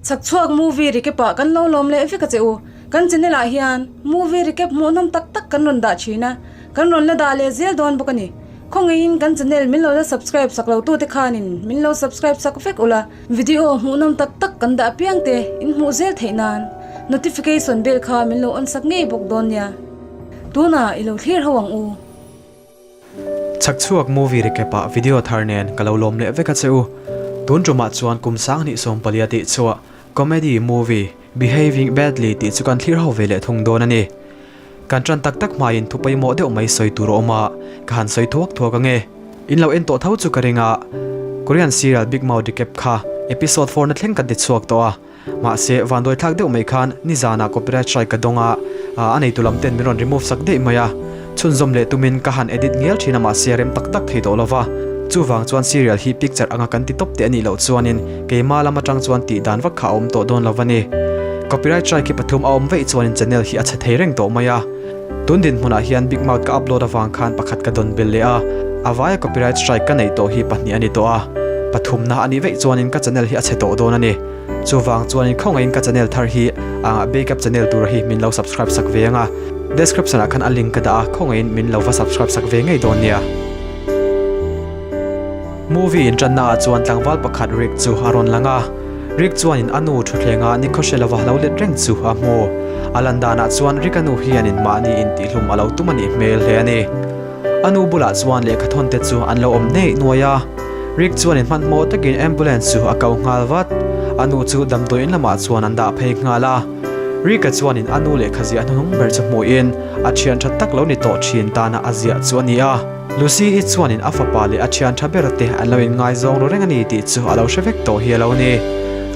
Chhakchhuak movie recap ah kan lo lawm leh vek a che u. Kan channel ah hian movie recap hmuhnawm tak tak kan rawn dah thin a, kan rawn la dah leh zel dawn bawk a ni. Khawngaihin kan channel min lo la subscribe sak lo tute khanin min lo subscribe sak vek ula, video hmuhnawm tak tak kan dah apiang te in hmuh zel theih nan notification bell kha min lo on sak ngei bawk dawn nia. Tunah i lo thlir ho ang u. Chhakchhuak movie recap ah video thar nen ka lo lawm leh vek a che u. Tun tumah chuan kum sanghnih sawmpalia tih chhuah comedy movie Behaving Badly tih chu kan thlir ho ve leh thung dawn a ni. Kan tan tak tak hmaiin thu pawimawh deuh mai sawi tur a awm a, ka han sawi thuak thuak ange. In lo en tawh tho chu ka ring a, Korean serial Big Mouth recap kha episode 4 na thleng kan ti chhuak tawh a. Mahse, vanduai thlak deuh mai khan nizanah copyright strike ka dawng a, a neitu lam ten min rawn remove sak daih mai a. Chhunzawm leh tumin ka han edit ngial thin a mahse rem tak tak thei tawh lo va. Chuvang chuan serial hi picture anga kan ti tawp teh a nih loh chuanin keima lam atang chuan tih dan vak kha a awm tawh dawn lo a ni. Copyright strike hi pathum a awm veih chuanin channel hi a chhe thei reng tawh mai a. Tun dinhmunah hian Big Mouth ka upload avang khan pakhat ka dawn belh leh a, a vaia copyright strike ka neih tawh hi pahnih a ni tawh a, pathumna a nih veih chuanin ka channel hi a chhe tawh dawn a ni. Chuvang chuanin khawngahin ka channel thar hi ah Backup channel tura hi min lo subscribe sak ve ang a, description ah khan a link ka dah a, khawngahin min lo va subscribe sak ve ngei dawn nia. Movie inṭanna ah chuan tlangval pakhat Rick chu a rawn lang a. Rick chuanin a nu thuthlenga ni khawhre lova lo let reng chu a hmu. A lan danah chuan Rick-a nu hianin mahni intihlum a lo tum a nih hmel hle a ni. A nu bulah chuan lehkhathawn te chu an lo awm neih nuai a. Rick chuanin hmanhmawh takin ambulance chu a ko nghal vat. A nu chu damdawi in lamah chuan an dah phei nghal a. Rick-a chuanin a nu lehkha ziah hnuhnung ber chu hmuhin a thian tha tak lo ni tawh thin tana a ziah chu a ni a. Lucy-i chuanin a fapa leh a thian tha ber te an lo inngaizawng ru reng a ni tih chu a lo hre vek tawh hi a lo ni.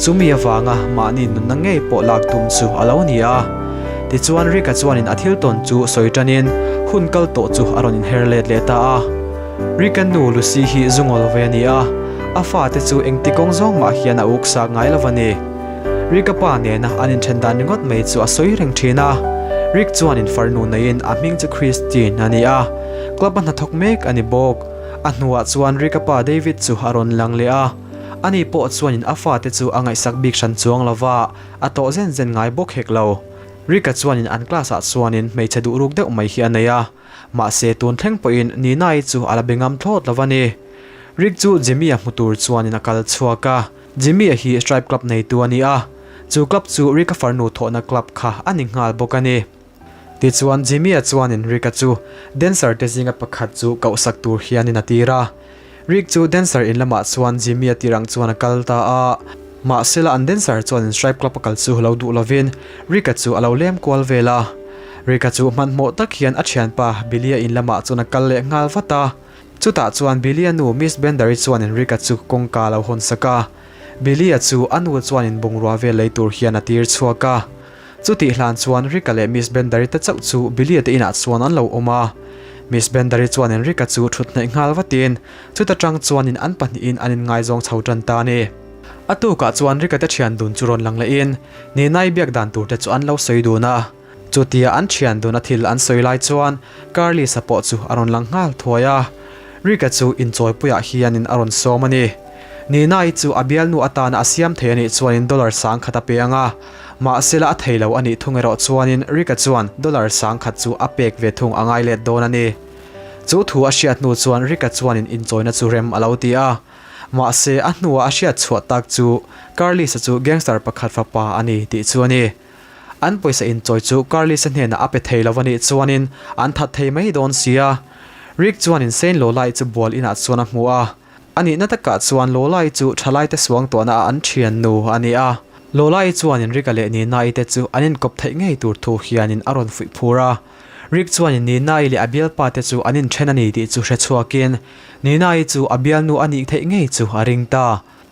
Chumi avanga mahni nunna ngei pawh lak tum chu a lo ni a. Tichuan Rick-a chuanin a thil tawn chu sawi tanin hun kal tawh chu a rawn inher let leh ta a. Rick-a nu Lucy hi zungawl ve a ni a, a fate chu engti kawng zawng mah hian a uk sak ngai lo a ni. Rick-a pa nena an inthen dan ringawt mai chu a sawi reng thin a. Rick chuanin farnu neiin a hming chu Christine a ni a. Club a hnathawk mek a ni bawk. A hnuah chuan Rick-a pa David chu a rawn lang leh a. Ani pawh chuanin a fate chu a ngaihsak bik hran chuang lo va, a tawh zen zen ngai bawk hek lo. Rick-a chuanin an class-ah chuanin hmeichhe duh ruk deuh mai hi a nei a. Mahse tun thleng pawhin Nina-i chu a la be ngam thlawt lo a ni. Rick chu Jimmy-a hmu tur chuanin a kal chhuak a. Jimmy-a hi Stripe Club neitu a ni a, chu club chu Rick-a farnu thawhna club kha a ni nghal bawk a ni. Tichuan Jimmy-a chuanin Rick-a chu dancer te zinga pakhat chu kohsak tur hianin a tir a. Rick chu dancer in lamah chuan Jimmy-a tir ang chuan a kal ta a. Mahsela an dancer chuanin Stripe Club a kal chu lo duh lovin Rick-a chu a lo lem kual vel a. Rick-a chu hmanhmawh tak hian a thianpa Billy-a in lamah chuan a kal leh nghal vat a. Chutah chuan Billy-a nu Miss Bender-i chuanin Rick-a chu kawngka a lo hawn sak a. Billy-a chu a nu chuanin bungrua vel lei tur hian a tir chhuak a. Chutih hlan chuan Rick-a leh Miss Bender-i te chauh chu Billy-a te inah chuan an lo awm a. Miss Bender-i chuanin Rick-a chu thut hnaih nghal vatin chuta tang chuanin an pahnihin an inngaizawng chho tan ta a ni. A tukah chuan Rick-a te thian dun chu rawn lang lehin Nina-i biak dan tur te chu an lo sawi dun a. Chutia an thian dun a thil an sawi lai chuan Carlis-a pawh chu a rawn lang nghal thuai a. Rick-a chu inchawipuiah hianin a rawn sawm a ni. Nina-i chu a bialnu atana a siam thei a nih chuanin dollar sangkhat a pe ang a. Mahsela a thei lo a nih thung erawh chuanin Rick-a chuan dollar sangkhat chu a pek ve thung a ngai let dawn a ni. Chu thu a hriat hnu chuan Rick-a chuanin inchawina chu rem a lo ti a. Mahse a hnuah a hriat chhuah tak chu Carlis-a chu gangster pakhat fapa a ni tih chu a ni. An pawisa inchawi chu Carlis-a hnenah a pe thei lo a nih chuanin an that thei mai dawn si a. Rick chuanin Saint Lola-i chu bual inah chuan a hmu a. A nihna takah chuan Lola-i chu thalaite suang tuahna ah an thiannu a ni a. Lola-i chuanin Rick-a leh Nina-i te chu an inkawp theih ngei tur thu hianin a rawn fuih phur a. Rick chuanin Nina-i leh a bialpa te chu an inthen a ni tih chu hre chhuakin Nina-i chu a bialnu a nih theih ngei chu a ring ta.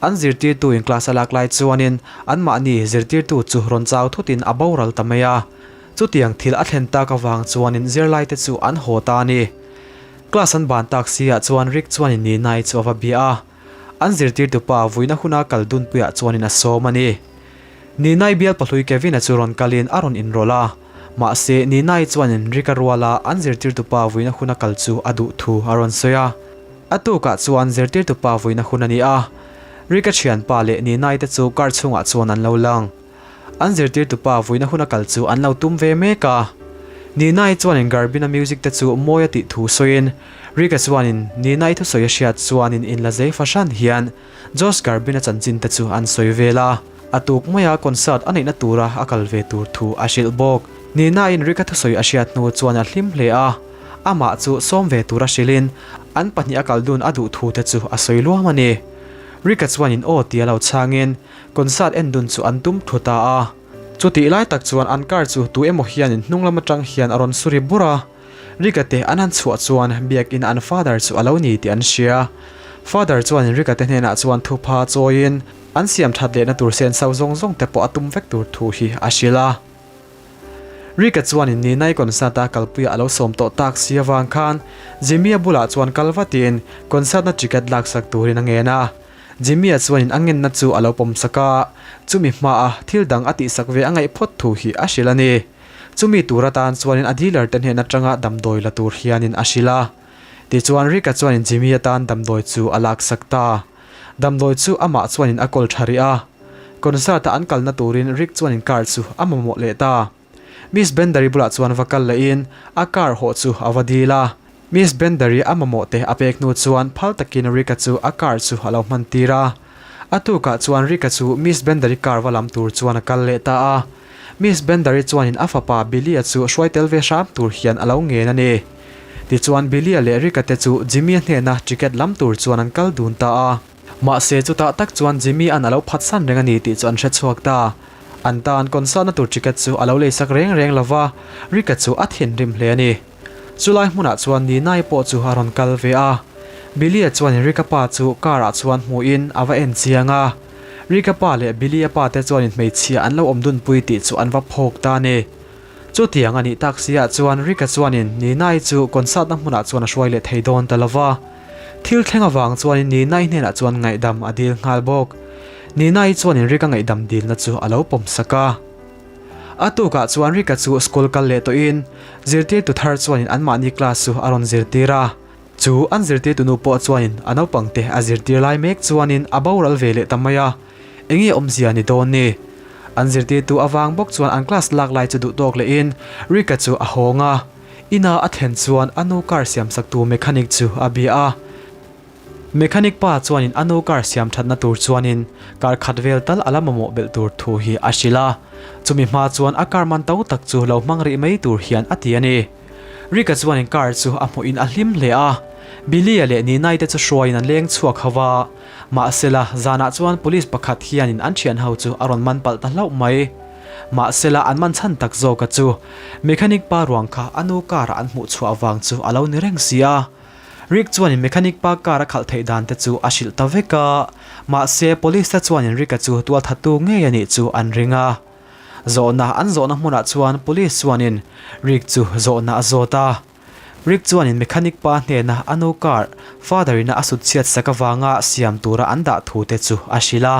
An zirtirtu in class a lak lai chuanin anmahni zirtirtu chu rawn chau thutin a boral ta mai a. Chutiang thil a thlen tak avang chuanin zirlaite chu an haw ta a ni. Class an ban tak si ah chuan Rick chuanin Nina-i chu a va bia a. An zirtirtu pa vuina huna kal dunpuiah chuanin a sawm a ni. Nina-i bial pahlui Kevin-a chu rawn kalin a rawn inrawlh a. Mahse, Nina-i chuanin Rick-a ruala an zirtirtu pa vuina huna kal chu a duh thu a rawn sawi a. A tukah chuan zirtirtu pa vuina hun a ni a. Rick-a thianpa leh Nina-i te chu car chhungah chuan an lo lang. An zirtirtupa vuina huna kal chu an lo tum ve mek a. Nina-i chuanin Garbin-a music te chu mawi a tih thu sawiin Rick-a chuanin Nina-i thusawi a hriat chuanin inla zei fahran hian Josh Garbin-a chanchin te chu an sawi vel a. A tuk maia concert a neihna tura a kal ve tur thu a hrilh bawk. Nina-in Rick-a thusawi a hriat hnu chuan a hlim hle a, amah chu sawm ve tura hrilhin an pahniha kal dun a duh thu te chu a sawi luam a ni. Rick-a chuanin aw tia lo chhangin concert en dun chu an tum thu ta a. Chutih lai tak chuan an car chu tu emaw hianin hnung lam atang hian a rawn su ri bur a. Rika te an han chhuah chuan biakin an father chu a lo ni tih an hria. Father chuanin Rika te hnenah chuan thupha chawiin an siam that lehna tur senso zawng zawng te pawh a tum vek tur thu hi a hrilh a. Rika chuanin Ninai concert a kalpuia a lo sawm tawh tak si avang khan Jimmy-a bulah chuan kal vatin concert na ticket laksak turin a ngen a. Jimmy-a chuanin a ngenna chu a lo pawmsak a, chumi hmaa thil dang a tihsak ve a ngaih phawt thu hi a hrilh a ni. Chumi tur atan chuanin a dealer te hnen atanga damdawi la tur hianin a hrilh a. Tichuan Rick-a chuanin Jimmy atan damdawi chu a laksak ta. Damdawi chu amah chuanin a kawl tha rih a. Concert-a an kalna turin Rick chuanin car chu a mamawh leh ta. Miss Bender-i bulah chuan va kal lehin a car hawh chu a va dil a. Miss Bender-i a mamawh te a pek hnu chuan phal takin Rick-a chu a car chu a lo hman tir a. A tukah chuan Rick-a chu Miss Bender-i car va lam tur chuan a kal leh ta a. Miss Bender-i chuanin a fapa Billy-a chu hruai tel ve hram tur hian a lo ngen a ni. Tichuan Billy-a leh Rick-a te chu Jimmy-a hnena ticket lam tur chuan an kal dun ta a. Mahse chutah tak chuan Jimmy-a'n a lo phatsan reng a ni tih chu an hre chhuak ta. An tan concert-na tur ticket chu a lo leisak reng reng lo va, Rick-a chu a thinrim hle a ni. Chulai hmunah chuan Nina-i pawh chu a rawn kal ve a. Billy-a chuanin Rick-a pa chu car-ah chuan hmuhin a va en chiang a. Rick-a pa leh Billy-a pa te chuanin hmeichhia an lo awm dunpui tih chu an va phawk ta a ni. Chutiang a nih tak siah chuan Rick-a chuanin Nina-i chu concert-na hmunah chuan a hruai leh thei dawn ta lo va. Thil thleng avang chuanin Nina-i hnenah chuan ngaihdam a dil nghal bawk. Nina-i chuanin Rick-a ngaihdam dilna chu a lo pawmsak a. A tukah chuan Rick-a chu school kal leh tawhin zirtirtu thar chuanin anmahni class chu a rawn zirtir a. Chu an zirtirtu nu pawh chuanin a naupangte a zirtir lai mek chuanin a boral ve leh ta mai a, enge awmzia ni dawn ni? An zirtirtu avang bawk chuan an class lak lai chu duhtawk lehin Rick-a chu a hawng a. Ina a thlen chuan a nu car siamsaktu mechanic chu a bia a. Mechanic pa chuanin a nu car siam thatna tur chuanin car khat vel tal a la mamawh belh tur thu hi a hrilh a, chumi hma chuan a car man to tak chu lo hmang rih mai tur hian a ti a ni. Rick-a chuanin car chu a hmuhin a hlim hle a, Billy-a leh Nina-i te chu hruaiin an leng chhuak ho va, mahsela zanah chuan police pakhat hianin an thian ho chu a rawn man palh ta hlauh mai. Mahsela an man chhan tak zawka chu mechanic pa ruang kha a nu car-ah an hmuh chhuah vang chu a lo ni reng si a. Rick chuanin mechanic pa car a khalh theih dan te chu a hrilh ta vek a, mahse police te chuanin Rick-a chu tualthattu ngei a nih chu an ring a. Zawhna an zawhna hmunah chuan police chuanin Rick chu zawhna a zawt a. Rick chuanin mechanic pa hnena a nu car father ina a sut chhiat sak avanga siam tura an dah thu te chu a hrilh a.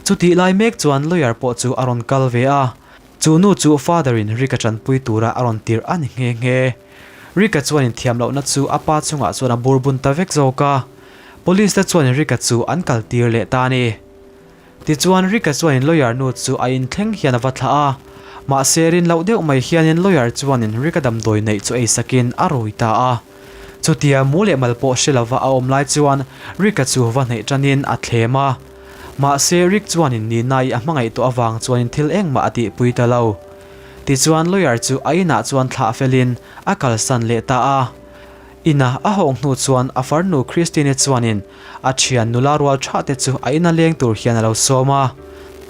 Chutih lai mek chuan lawyer pawh chu a rawn kal ve a, chu nu chu father in Rick-a tanpui tura a rawn tirh a ni nghe nghe. Rick-a chuanin thiam lohna chu a pa chungah chuan a bur bun ta vek zawk a, Police te chuanin Rick-a chu an kal tir leh ta a ni. Tichuan Rick-a chuanin lawyer nu chu a inthleng hian a va thlah a, mahse rin loh deuh mai hianin lawyer chuanin Rick-a damdawi neih chu eisakin a rui ta a. Chutia mu leh mal pawh hre lova a awm lai chuan Rick-a chu va hneih tanin a thlem a. Mahse Rick chuanin Nina-i a hmangaih tawh avang chuanin thil engmah a tihpui ta lo. Tichuan lawyer chu a inah chuan thlah felin a kalsan leh ta a. Ina a hawng hnu chuan a farnu Christine chuanin a thian nula rual tha te chu a ina leng tur hian a lo sawm a.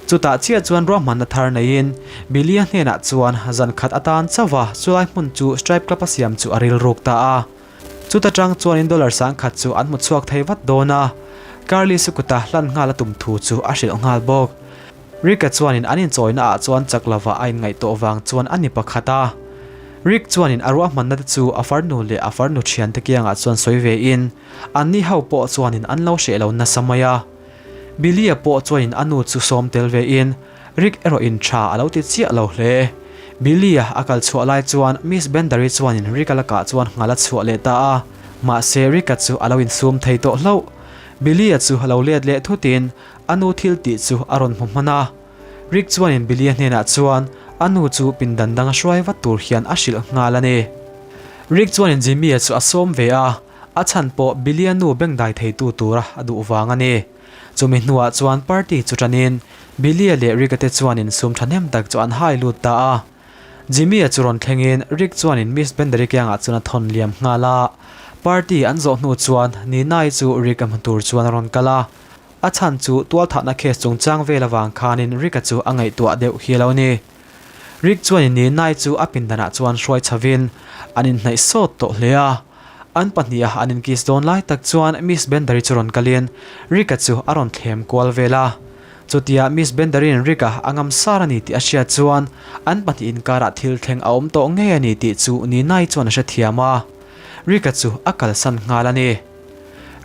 Chutah chiah chuan ruahmanna thar neiin Billy-a hnenah chuan zan khat atan chauha chulai hmun chu Stripe Club a siam chu a rilruk ta a. Chuta tang chuanin dollar sangkhat chu an hmu chhuak thei vat dawn a, Carly chu kuta hlan nghal a tum thu chu a hrilh nghal bawk. Rick-a chuanin an inchawina ah chuan chak lova a inngaihtuah vang chuan a ni pakhat a. Rick chuanin a ruahmanna te chu a farnu leh a farnu thiante kiangah chuan sawi ve in, anni ho pawh chuanin an lo hreh lo nasa mai a. Billy-a pawh chuanin a nu chu sawm tel ve in, Rick erawhin tha a lo ti chiah lo hle. Billy-a a kal chhuah lai chuan Miss Bender-i chuanin Rick-a lakah chuan nghal a chhuah leh ta a, mahse Rick-a chu a lo insum thei tawh hlauh. Billy-a chu a lo let leh thutin. a nu thil tih chu a rawn hmu hman a. Rick chuanin Billy-a hnenah chuan a nu chu pindan danga hruai vat tur hian a hrilh nghal a ni. Rick chuanin Jimmy-a chu a sawm ve a, a chhan pawh Billy-a nu bengdai theitu tura a duh vang a ni. Chumi hnuah chuan party chu tanin Billy-a leh Rick-a te chuanin sum thahnem tak chu an hai lut ta a. Jimmy-a chu rawn thlengin Rick chuanin Miss Bender-i kiangah chuan a thawn liam nghal a. Party an zawh hnu chuan Nina-i chu Rick-a hmu tur chuan a rawn kal a. A chhan chu tualthahna case chungchang vel avang khanin Rick-a chu a ngaihtuah deuh hi a lo ni. Rick chuanin Nina-i chu a pindanah chuan hruai chhovin an inhnaih sawt tawh hle a. An pahniha an inkiss dawn lai tak chuan Miss Bender-i chu rawn kalin Rick-a chu a rawn thlem kual vel a. Chutia Miss Bender-i'n Rick-a a ngam sar a ni tih a hriat chuan an pahnih inkarah thil thleng a awm tawh ngei a ni tih chu Nina-i chuan a hrethiam a. Rick-a chu a kalsan nghal a ni.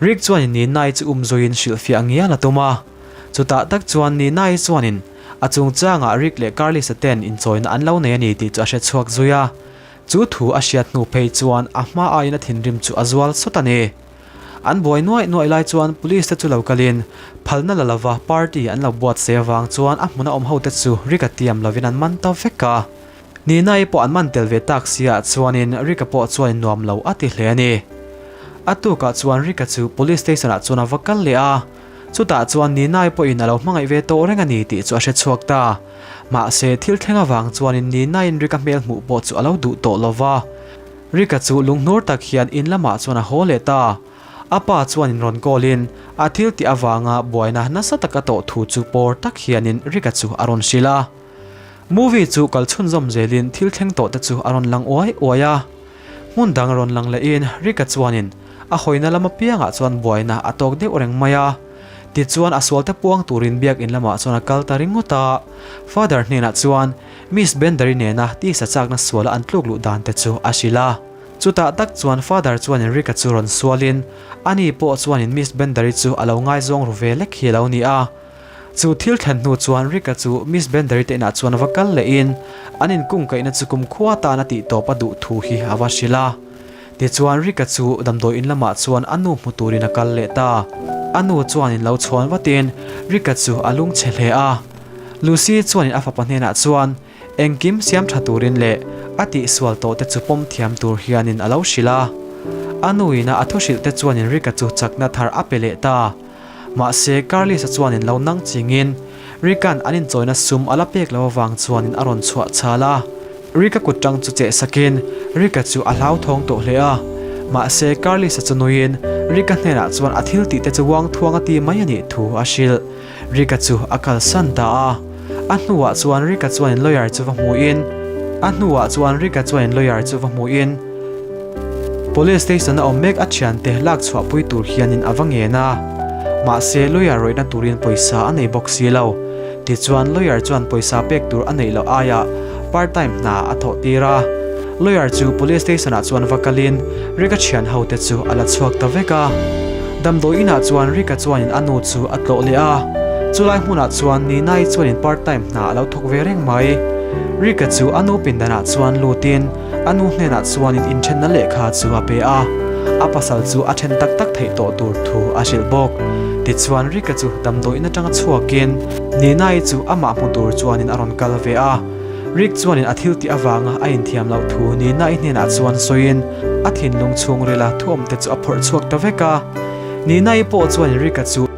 Rick chuanin Nina-i chu um zuiin hrilhfiah ngial a tum a. Chutah tak chuan Nina-i chuanin a chungchangah Rick leh Carlis-a ten inchawina an lo nei a ni tih chu a hrechhuak zui a. Chu thu a hriat hnu phei chuan a hma aiin a thinrim chu a zual sawt a ni. An buai nuaih nuaih lai chuan police te chu lo kalin phalna la lova party an lo buatsaih avang chuan a hmuna awm ho te chu Rick-a tiam lovin an man ta vek a. Nina-i pawh an man tel ve tak sia chuanin Rick-a pawh chuanin nuam lo a ti hle a ni. A tukah chuan Rick-a chu police station ah chuan a va kal leh a, chutah chuan Nina-i pawhin a lo hmangaih ve tawh reng a ni tih chu a hre chhuak ta. Mahse thil thleng avang chuanin Nina-in Rick-a hmel hmuh pawh chu a lo duh tawh lova. Rika chu lunghnur tak hian in lamah chuan a haw leh ta. A pa chuan in rawn call in a thil tih avanga buaina nasa tak a tawh thu chu pawr tak hianin Rika chu a rawn hrilh a. Movie chu kal chhunzawm zelin thil thleng tawh te chu a rawn lang uai uai a. Hmun dang rawn lang lehin Rika chuanin a hawina lam apiangah chuan buaina a tawk deuh reng mai a. Tichuan a sualte puang turin biakin lamah chuan a kal ta ringawt a. Father hnenah chuan Miss Bender-i nena tisa chakna suala an tluk luh dan te chu a hrilh a. Chutah tak chuan Father chuanin Rick-a chu rawn sualin, ani pawh chuanin Miss Bender-i chu a lo ngaizawng ru ve lek hi a lo ni a. Chu thil thlen hnu chuan Rick-a chu Miss Bender-i te inah chuan va kal lehin, an inkungkaihna chu kumkhua tan a tihtawp a duh thu hi a va hrilh a. Tichuan Rick-a chu damdawi in lamah chuan a nu hmu turin a kal leh ta. A nu chuanin lo chhawn vatin Rick-a chu a lungchhe hle a. Lucy chuanin a fapa hnenah chuan engkim siam tha turin leh a tihsual tawh te chu pawm thiam tur hianin a lo hrilh a. A nuin a thu hrilh te chuanin Rick-a chu chakna thar a pe leh ta. Mahse Carlis-a chuanin lo nang chingin Rick-a'n an inchawina sum a la pek lo avang chuanin a rawn chhuah chhal a. Rick-a kut tang chu cheh sakin Rick-a chu a hlauthawng tawh hle a. Mahse Carlis-a chu nuiin Rick-a hnenah chuan a thil tih te chu uang thuang a ti mai a nih thu a hrilh. Rick-a chu a kalsan ta a. A hnuah chuan Rick-a chuanin lawyer chu va hmuhin A hnuah chuan Rick-a chuanin lawyer chu va hmuhin Police station a awm mek a thiante lak chhuahpui tur hianin a va ngen a. Mahse lawyer rawihna turin pawisa a nei bawk si lo. Tichuan lawyer chuan pawisa pek tur a neih loh aiah part time hna a thawh tir a. Lawyer chu police station ah chuan va kalin Rick-a thian ho te chu a la chhuak ta vek a. Damdawi inah chuan Rick-a chuanin a nu chu a tlawh leh a. Chulai hmunah chuan Nina-i chuanin part time hna a lo thawk ve reng mai. Rick-a chu a nu pindanah chuan lutin a nu hnenah chuanin inthenna lehkha chu a pe a. A pasal chu a then tak tak theih tawh tur thu a hrilh bawk. Tichuan Rick-a chu damdawi in atanga chhuakin Nina-i chu amah hmu tur chuanin a rawn kal ve a. Rick chuanin a thil tih avanga a inthiam loh thu Nina-i hnenah chuan sawiin a thinlung chhungrila thuawmte chu a phawrh chhuak ta vek a. Nina-i pawh chuanin Rick-a chu.